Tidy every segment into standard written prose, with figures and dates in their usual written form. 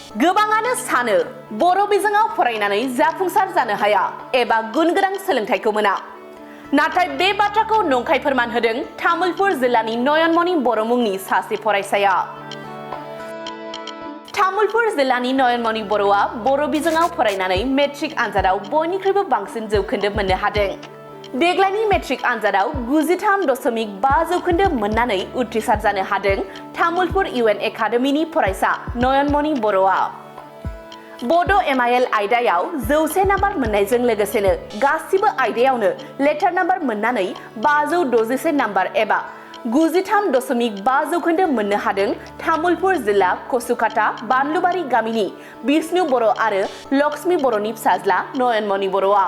गोबाङानो सानो बर' बिजोङाव फरायनानै जाफुंसार जानो हाया एबा गुनगोनां सोलोंथाइखौ मोना। नाथाय बे बाथ्राखौ नंखाय फोरमान होदों तामुलपुर जिल्लानि नयनमनि बर' मुंनि सासे फरायसाया। तामुलपुर जिल्लानि नयनमनि बर'आ बर' बिजोङाव फरायनानै मेट्रिक आनजादाव बयनिख्रुइबो बांसिन जौखोन्दो मोननो हादों। देग्लायनि मेट्रिक आनजादाव 93.5 जौखोन्दो मोननानै उथ्रिसार जानो हादों तामुलपुर UN एकाडेमिनि फरायसा नयनमनि बर'आ। बड' MIL आयदायाव 100 नाम्बार मोननायजों लोगोसेनो गासिबो आयदायावनो लेटार नाम्बार मोननानै 561 नाम्बार एबा 93.5 जौखोन्दो मोननो हादों तामुलपुर जिल्ला कसुकाटा बानलुबारि गामिनि बिष्णु बर' आरो लक्ष्मी बर'नि फिसाज्ला नयनमनि बर'आ।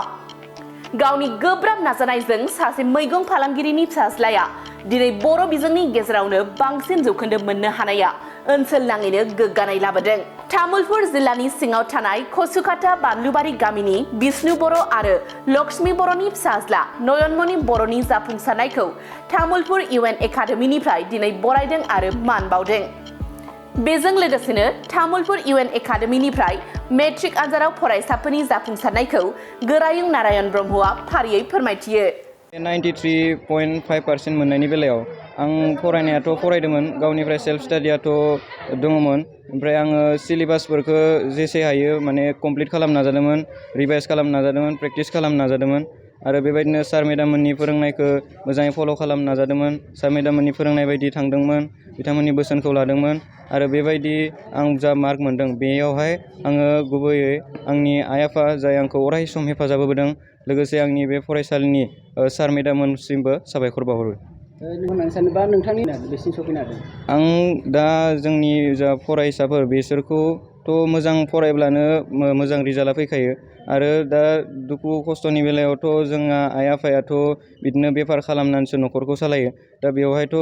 गावनि गोब्राब नाजानायजों सासे मैगं फालांगिरिनि फिसाज्लाया दिनै बर' बिजोंनि गेजेरावनो बांसिन जौखोन्दो मोननो हानाया ओनसोल नाङैनो गोग्गानाय लाबोदों। तामुलपुर जिल्लानि सिङाव थानाय कसुकाटा बानलुबारि गामिनि बिष्णु बर' आरो लक्ष्मी बर'नि फिसाज्ला नयनमनि बर'नि जाफुंसारनायखौ तामुलपुर UN एकाडेमिनिफ्राय दिनै बरायदों आरो मान बावदों। बेजों लोगोसेनो तामुलपुर UN एकाडेमिनिफ्राय मेट्रिक आनजादाव फरायसाफोरनि जाफुंसारनायखौ गोरायुं नारायण ब्रह्मआ फारियै फोरमायथियो। 93.5% मोननायनि बेलायाव आं फरायनायाथ' फरायदोंमोन, गावनिफ्राय सेल्फ स्टाडियाथ' दङमोन। ओमफ्राय आङो सिलेबासफोरखौ जेसे हायो माने कमप्लिट खालामनो नाजादोंमोन, रिभाइस खालामनो नाजादोंमोन, प्रेक्टिस खालामनो नाजादोंमोन आरो बेबायदिनो सार मेडाममोननि फोरोंनायखौ मोजाङै फल' खालामनो नाजादोंमोन। सार मेडाममोननि फोरोंनाय बायदि थांदोंमोन, बिथांमोननि बोसोनखौ लादोंमोन आरो बेबायदि आं जा मार्क मोन्दों बेयावहाय आङो गुबैयै आंनि आइ आफा जाय आंखौ अराय सम हेफाजाब होबोदों, लोगोसे आंनि बे फरायसालिनि सार मेडाममोनसिमबो साबायखर बावहरो। आं दा जोंनि जा फरायसाफोर बिसोरखौथ' मोजां फरायब्लानो मोजां रिजाल्टआ फैखायो आरो दा दुखु खस्थ'नि बेलायावथ' जोंहा आइ आफायाथ' बिदिनो बेफार खालामनानैसो न'खरखौ सालायो। दा बेवहायथ'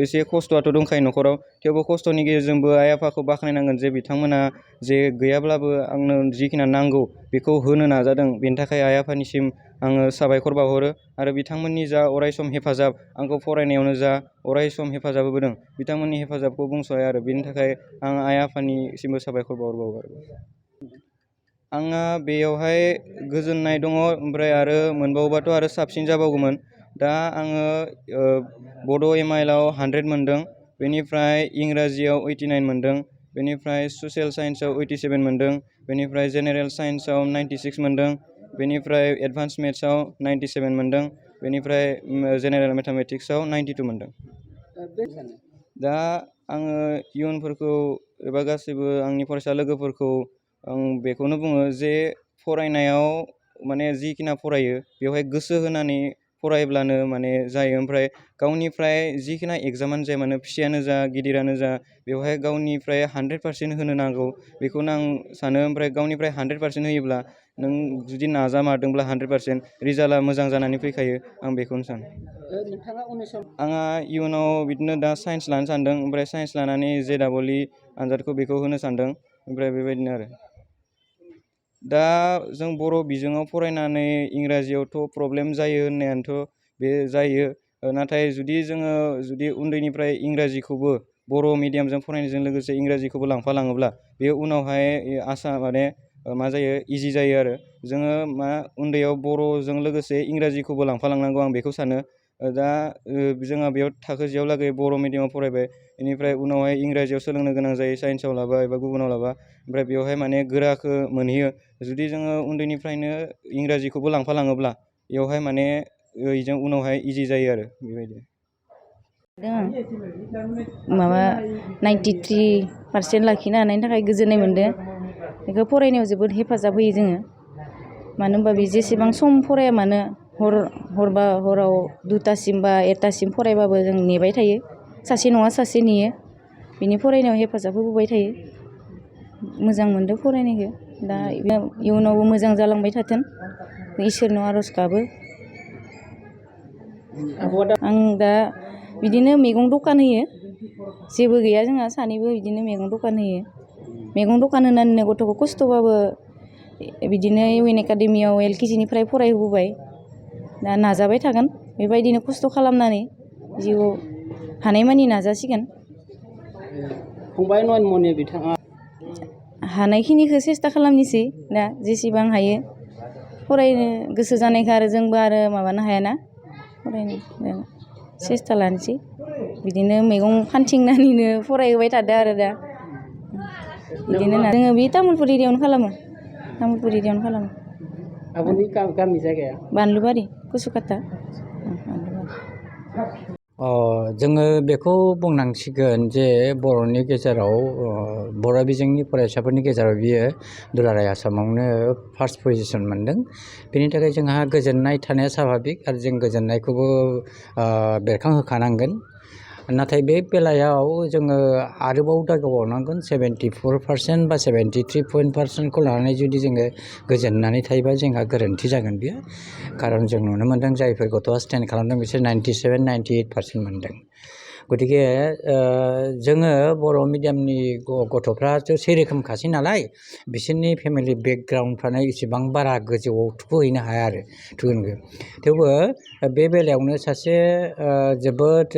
एसे खस्थ'आथ' दंखायो न'खराव, थेवबो खस्थ'नि गेजेरजोंबो आइ आफाखौ बाख्नायनांगोन जे बिथांमोना जे गैयाब्लाबो आंनो जिखिनि नांगौ बेखौ होनो नाजादों। बेनि थाखाय आइ आफानिसिम आङो साबायखर बावहरो आरो बिथांमोननि जा अरायसम हेफाजाब, आंखौ फरायनायावनो जा अरायसम हेफाजाब होबोदों, बिथांमोननि हेफाजाबखौ बुंस'हाया आरो बेनि थाखाय आं आइ आफानिसिमबो साबायखर बावहरबावो। आंहा बेयावहाय गोजोननाय दङ, ओमफ्राय आरो मोनबावोबाथ' आरो साबसिन जाबावगौमोन। दा आङो बड' MIL आव 100 मोनदों, बेनिफ्राय इंराजियाव 89 मोनदों, बेनिफ्राय ससियेल साइन्सआव 87 मोनदों, बेनिफ्राय जेनेरेल साइन्सआव 96 मोनदों, बेनिफ्राय एडभान्स मेथ्सआव 97 मोनदों, बेनिफ्राय जेनेरेल मेथामेटिक्सआव 92 मोनदों। दा आङो इयुनफोरखौ एबा गासैबो आंनि फरायसा लोगोफोरखौ आं बेखौनो बुङो जे फरायनायाव माने जिखिना फरायो बेवहाय गोसो होनानै फरायब्लानो माने जायो। ओमफ्राय गावनिफ्राय जिखिना एग्जामानो जाया मानो, फिसायानो जा गिदिरानो जा, बेवहाय गावनिफ्राय 100% होनो नांगौ बेखौनो आं सानो। ओमफ्राय गावनिफ्राय 100% होयोब्ला नों जुदि नाजामारदोंब्ला 100% रिजाल्टआ मोजां जानानै फैखायो, आं बेखौनो सानो। आंहा इयुनाव बिदिनो दा साइन्स लानो सानदों, ओमफ्राय साइन्स लानानै JEE आनजादखौ बेखौ होनो सानदों। ओमफ्राय बेबायदिनो आरो दा जों बर' बिजोङाव फरायनानै इंराजियावथ' प्रब्लेम जायो होननायानोथ' बे जायो। नाथाय जुदि उन्दैनिफ्राय इंराजिखौबो बर' मिडियामजों फरायनायजों लोगोसे इंराजिखौबो लांफालाङोब्ला बेयो उनावहाय मा जायो, इजि जायो आरो जोङो उन्दैयाव बर'जों लोगोसे इंराजिखौबो लांफालांनांगौ, आं बेखौ सानो। दा जोंहा बेयाव थाखो 10 लागै बर' मिडियामाव फरायबाय, बेनिफ्राय उनावहाय इंराजियाव सोलोंनो गोनां जायो, साइन्सआव लाबा एबा गुबुनाव लाबा, ओमफ्राय बेवहाय माने गोराखौ मोनहैयो। जुदि जोङो उन्दैनिफ्रायनो इंराजिखौबो लांफालाङोब्ला बेवहाय माने बेजों उनावहाय इजि जायो आरो बेबायदि। 93% लाखिनो हानायनि थाखाय गोजोननाय मोन्दों। बेखौ फरायनायाव जोबोद हेफाजाब होयो जोङो, मानो होनबा बे जेसेबां सम फराया मानो, हराव 2टासिम बा 1टासिम फरायबाबो जों नेबाय थायो, सासे नङा सासे नेयो। बिनि फरायनायाव हेफाजाब होबोबाय थायो। मोजां मोनदों फरायनायखौ। दा इयुनावबो मोजां जालांबाय थाथों, इसोरनाव आर'ज गाबो। आं दा बिदिनो मैगं दखान होयो, जेबो गैया जोंहा सानैबो बिदिनो मैगं दखान होयो। मैगं दखान होनानैनो गथ'खौ खस्थ'बाबो बिदिनो UN एकाडेमियाव LKG निफ्राय फरायहोबोबाय। दा नाजाबाय थागोन, बेबायदिनो खस्थ' खालामनानै जिउआव हानायमानि नाजासिगोन। फंबाय नयनमनि बिथाङा हानायखिनिखौ सेस्था खालामनोसै दा जेसेबां हायो फरायनो गोसो जानायखौ आरो जोंबो आरो माबानो हायाना फरायनो सेस्था लानोसै बिदिनो मैगं फानथिंनानैनो फरायहोबाय थादों आरो दा बिदिनो जोङो बे तामुलपुर एरियायावनो खालामो तामुलपुर एरियायावनो खालामो आब'नि गामि जायगाया बानलुबारि कुसुकाटा जोङो बेखौ बुंनांसिगोन जे बर'नि गेजेराव बर' बिजोंनि फरायसाफोरनि गेजेराव बियो दुलाराय आसामावनो फार्स्ट पजिसन मोनदों बेनि थाखाय जोंहा गोजोननाय थानाया स्वाभाबिक आरो जों गोजोननायखौबो बेरखांहोखानांगोन नाथाय बे बेलायाव जोङो आरोबाव दावगाबावनांगोन 74% बा 73% लानानै जुदि जोङो गोजोननानै थायोबा जोंहा गोरोन्थि जागोन बियो खारन जों नुनो मोनदों जायफोर गथ'आ स्टेन्ड खालामदों बिसोर 97-98% मोनदों गतिके जोङो बर' मिडियामनि गथ'फ्राथ' सेरोखोमखासै नालाय बिसोरनि फेमिलि बेकग्राउन्डफ्रानो इसेबां बारा गोजौआव थुखोहैनो हाया आरो थेवबो बे बेलायावनो सासे जोबोद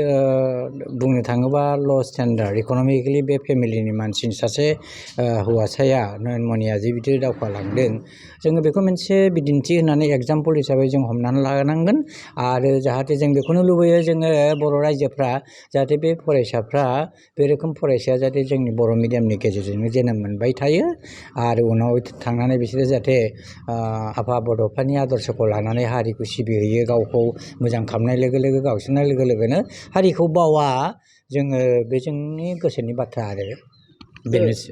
बुंनो थाङोबा ल' स्टेन्डार्ड इक'नमिकेलि बे फेमिलिनि मानसिनि सासे हौवासाया नयनमनिया जे बिदि दावगालांदों जोङो बेखौ मोनसे बिदिन्थि होननानै एग्जाम्पल हिसाबै जों हमनानै लानांगोन आरो जाहाथे जों बेखौनो लुबैयो जोङो बर' रायजोफ्रा जाहाथे बे फरायसाफ्रा बे रोखोम फरायसाया जाहाथे जोंनि बर' मिडियामनि गेजेरजोंनो जोनोम मोनबाय थायो आरो उनाव थांनानै बिसोरो जाहाथे आफा बड'फानि आदर्शखौ लानानै हारिखौ सिबिहैयो गावखौ मोजां खालामनाय लोगो लोगो गावसोरनाय लोगो लोगोनो हारिखौ बावा जोङो बे जोंनि गोसोनि बाथ्रा आरो बेनोसै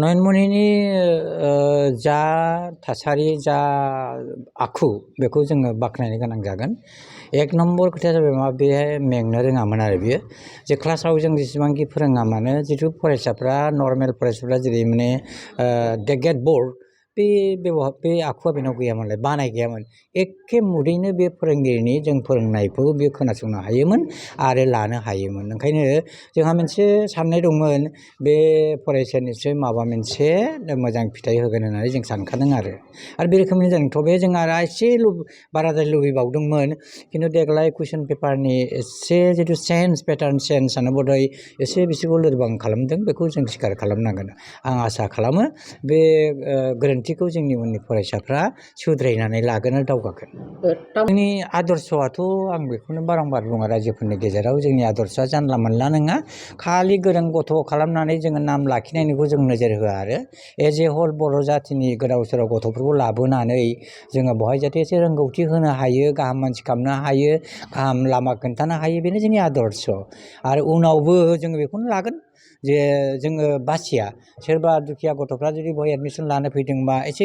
नयनमनिनि जा थासारि जा आखु बेखौ जोङो बाख्नायनो गोनां जागोन एक नम्बर खोथाया जाबाय मा बे मेंनो रोङामोन आरो बियो जे क्लासाव जों जेसेबांखि फोरोङा मानो जिथु फरायसाफ्रा नर्मेल फरायसाफ्रा जेरै माने दे गेट बर्ड बे आखुवा बेनाव गैयामोनलाय बानाय गैयामोन एखे मुदैनो बे फोरोंगिरिनि जों फोरोंनायखौ बे खोनासंनो हायोमोन आरो लानो हायोमोन ओंखायनो जोंहा मोनसे साननाय दंमोन बे फरायसानिफ्राय माबा मोनसे मोजां फिथाइ होगोन होननानै जों सानखादों आरो बे रोखोमनि जोंथ' बे जों आरो एसे बाराद्राय लुबैबावदोंमोन खिन्थु देग्लाय कुइसन पेपारनि एसे जिथु सेन्स पेटार्न सेन्सआनो बधय एसे बिसोरखौ लोरबां खालामदों बेखौ जों स्वीकार खालामनांगोन आं आसा खालामो बे गोरोन्थिखौ जोंनि उननि फरायसाफ्रा सुद्रायनानै लागोन आरो दावगागोन जोंनि आदर्शआथ' आं बेखौनो बारंबार बुङो रायजोफोरनि गेजेराव जोंनि आदर्शआ जानला मोनला नङा खालि गोरों गथ' खालामनानै जोङो नाम लाखिनायनिखौ जों नोजोर होआ आरो एज ए हल बर' जाथिनि गोदाव सोराव गथ'फोरखौ लाबोनानै जोङो बहाय जाहाथे एसे रोंगौथि होनो हायो गाहाम मानसि खालामनो हायो गाहाम लामा खोन्थानो हायो बेनो जोंनि आदर्श आरो उनावबो जोङो बेखौनो लागोन जे जोङो बासिया सोरबा दुखिया गथ'फ्रा जुदि बहाय एडमिसन लानो फैदोंबा एसे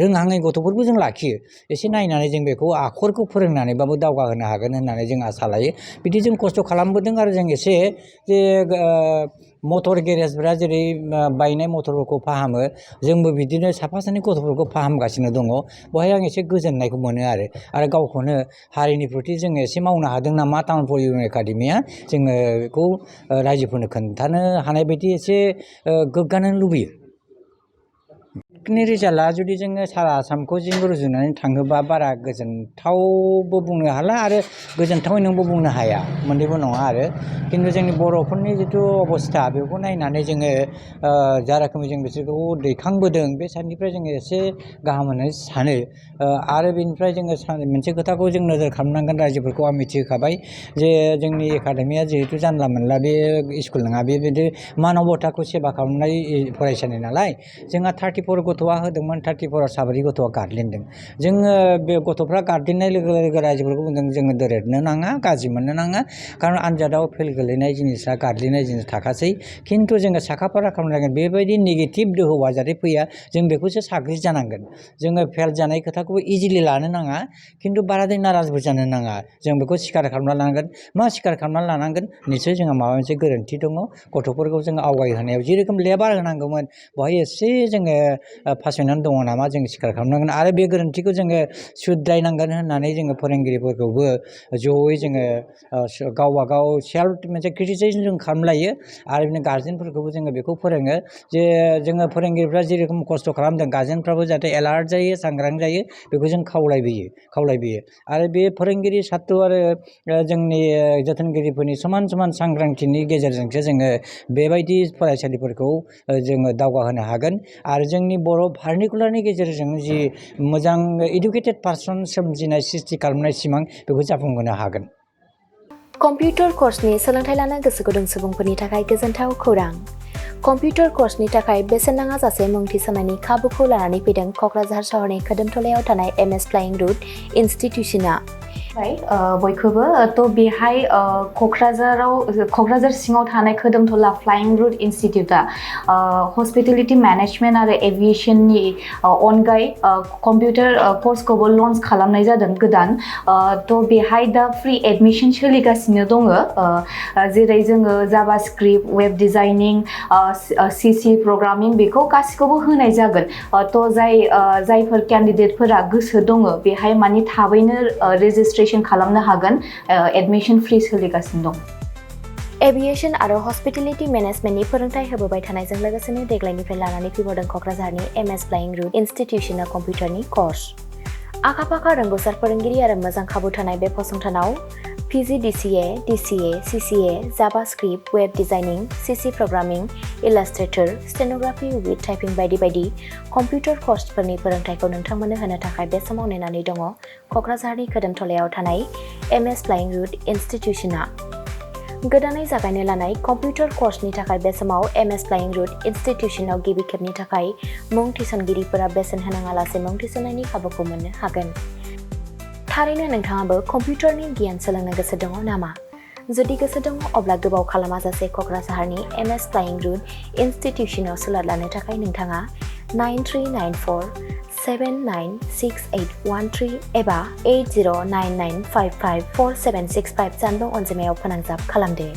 रोंहाङै गथ'फोरखौ जों लाखियो एसे नायनानै जों बेखौ आखरखौ फोरोंनानैबाबो दावगाहोनो हागोन होननानै जों आसा लायो बिदि जों खस्थ' खालामबोदों आरो जों एसे जे मटर गेरेजफ्रा जेरै बायनाय मटरफोरखौ फाहामो जोंबो बिदिनो साफा सानै गथ'फोरखौ फाहामगासिनो दङ बहाय आं एसे गोजोननायखौ मोनो आरो गावखौनो हारिनि प्रति जोङो एसे मावनो हादों नामा तामुलपुर इउएन एकाडेमिया जोङो बेखौ रायजोफोरनो खोन्थानो हानाय बायदि एसे गोग्गानो लुबैयो रिजाल्टआ जुदि जोङो सारा आसामखौ जों रुजुनानै थाङोबा बारा गोजोनथावबो बुंनो हाला आरो गोजोनथावै नोंबो बुंनो हाया मोननैबो नङा आरो खिन्थु जोंनि बर'फोरनि जिथु अबस्था बेखौ नायनानै जोङो जा रोखोमै जों बिसोरखौ दैखांबोदों बे साइडनिफ्राय जोङो एसे गाहाम होननानै सानो आरो बेनिफ्राय जोङो मोनसे खोथाखौ जों नोजोर खालामनांगोन रायजोफोरखौ आं मिथिहोखाबाय जे जोंनि एकाडेमिया जिहेतु जानला मोनला बे स्कुल नङा बेबायदि मानबताखौ सेबा खालामनाय फरायसालि नालाय जोंहा 34 गथ'आ होदोंमोन 34आव साब्रै गथ'आ गार्डलेनदों जोङो बे गथ'फ्रा गार्डलेननाय लोगो लोगो रायजोफोरखौ बुंदों जोङो दोरदनो नाङा गाज्रि मोननो नाङा खारन आनजादाव फेल गोलैनाय जिनिसा गार्डलेननाय जिनिस थाखासै खिन्थु जोङो साखाफारा खालामनांगोन बेबायदि नेगेटिभ दोहौआ जाहाथे फैया जों बेखौसो साग्रिद जानांगोन जोङो फेल जानाय खोथाखौबो इजिलि लानो नाङा खिन्थु बाराद्राय नाराजबो जानो नाङा जों बेखौ सिखार खालामना लानांगोन मा सिखार खालामना लानांगोन निसय जोंहा माबा मोनसे गोरोन्थि दङ गथ'फोरखौ जोङो आवगायहोनायाव जेरोखोम लेबार होनांगौमोन बेवहाय एसे जोङो फासायनानै दङ नामा जों सिखार खालामनांगोन आरो बे गोरोन्थिखौ जोङो सुद्रायनांगोन होननानै जोङो फोरोंगिरिफोरखौबो जयै जोङो गावबा गाव सेल्फ मोनसे क्रिटिसाइजेसन जों खालामलायो आरो बिदिनो गार्जेनफोरखौबो जोङो बेखौ फोरोङो जे जोङो फोरोंगिरिफ्रा जेरेखम खस्थ' खालामदों गार्जेनफ्राबो जाहाथे एलार्ट जायो सांग्रां जायो बेखौ जों खावलायबोयो आरो बे फोरोंगिरि सात्र आरो जोंनि जोथोनगिरिफोरनि समान समान सांग्रांथिनि गेजेरजोंसो जोङो बेबायदि फरायसालिफोरखौ जोङो दावगाहोनो हागोन आरो जोंनि बर' भार्निकुलारनि गेजेरजों जि मोजां इडुकेटेड पार्सन सोमजिनाय सृष्टि खालामनाय सिमां बेखौ जाफुंहोनो हागोन। कम्पिउटार कर्सनि सोलोंथाइ लानो गोसो गुदुं सुबुंफोरनि थाखाय गोजोनथाव खौरां। कम्पिउटार कर्सनि थाखाय बेसेन नाङा जासे मुं थिसननायनि खाबुखौ लानानै फैदों क'क्राझार सहरनि खोदोमथलायाव थानाय MS फ्लाइंग रुट इनस्टिट्यूशना। बयखौबो बेहाय क'क्राझार सिङाव थानाय खोदोमथला फ्लाइंग रुट इनस्टिट्यूटा हस्पिटेलिटी मेनेजमेन्ट आरो एभिएशननि अनगायै कम्पिउटार कर्सखौबो लन्च खालामनाय जादों गोदान। बेहाय दा फ्रि एडमिशन सोलिगासिनो दङ जेरै जोङो JavaScript web designing CC programming बेखौ गासिखौबो होनाय जागोन। जायफोर केन्डिडेटफोरा गोसो दङ बेहाय माने थाबैनो रेजिस्ट्रेशन खालामनो हागोन एडमिशन फ्रि सोलिगासिनो दं। एभिएशन आरो हस्पिटेलिटी मेनेजमेन्टनि फोरोंथाय होबोबाय थानायजों लोगोसेनो देग्लायनिफ्राय लानानै फैबावदों क'क्राझारनि MS फ्लाइंग रुट इनस्टिट्यूशना कम्पिउटारनि कर्स। आखा-फाखा रोंगौसार फोरोंगिरि आरो मोजां खाबु थानाय बे फसंथानाव PGDCA, DCA, CCA, JavaScript, web designing, CC programming, illustrator, stenography with typing बायदि बायदि कम्पिउटार कर्सफोरनि फोरोंथायखौ नोंथांमोननो होनो थाखाय बे समाव नेनानै दङ क'क्राझारनि खोदोमथलायाव थानाय MS फ्लाइंग रुट इनस्टिट्यूशना। गोदानै जागायनो लानाय कम्पिउटार कर्सनि थाखाय बे समाव MS फ्लाइंग रुट इनस्टिट्यूशनाव गिबि खेबनि थाखाय मुं थिसनगिरिफोरा बेसेन होनाङालासे मुं थिसननायनि खाबुखौ मोननो हागोन। थारैनो नोंथाङाबो कम्पिउटारनि गियान सोलोंनो गोसो दङ नामा? जुदि गोसो दङ अब्ला गोबाव खालामाजासे क'क्राझारनि MS फ्लाइंग रुट इनस्टिट्यूशनाव सोलों लानो थाखाय नोंथाङा 9394796813 एबा 8099554765 जानबुं अनजिमायाव फोनांजाब खालामदो।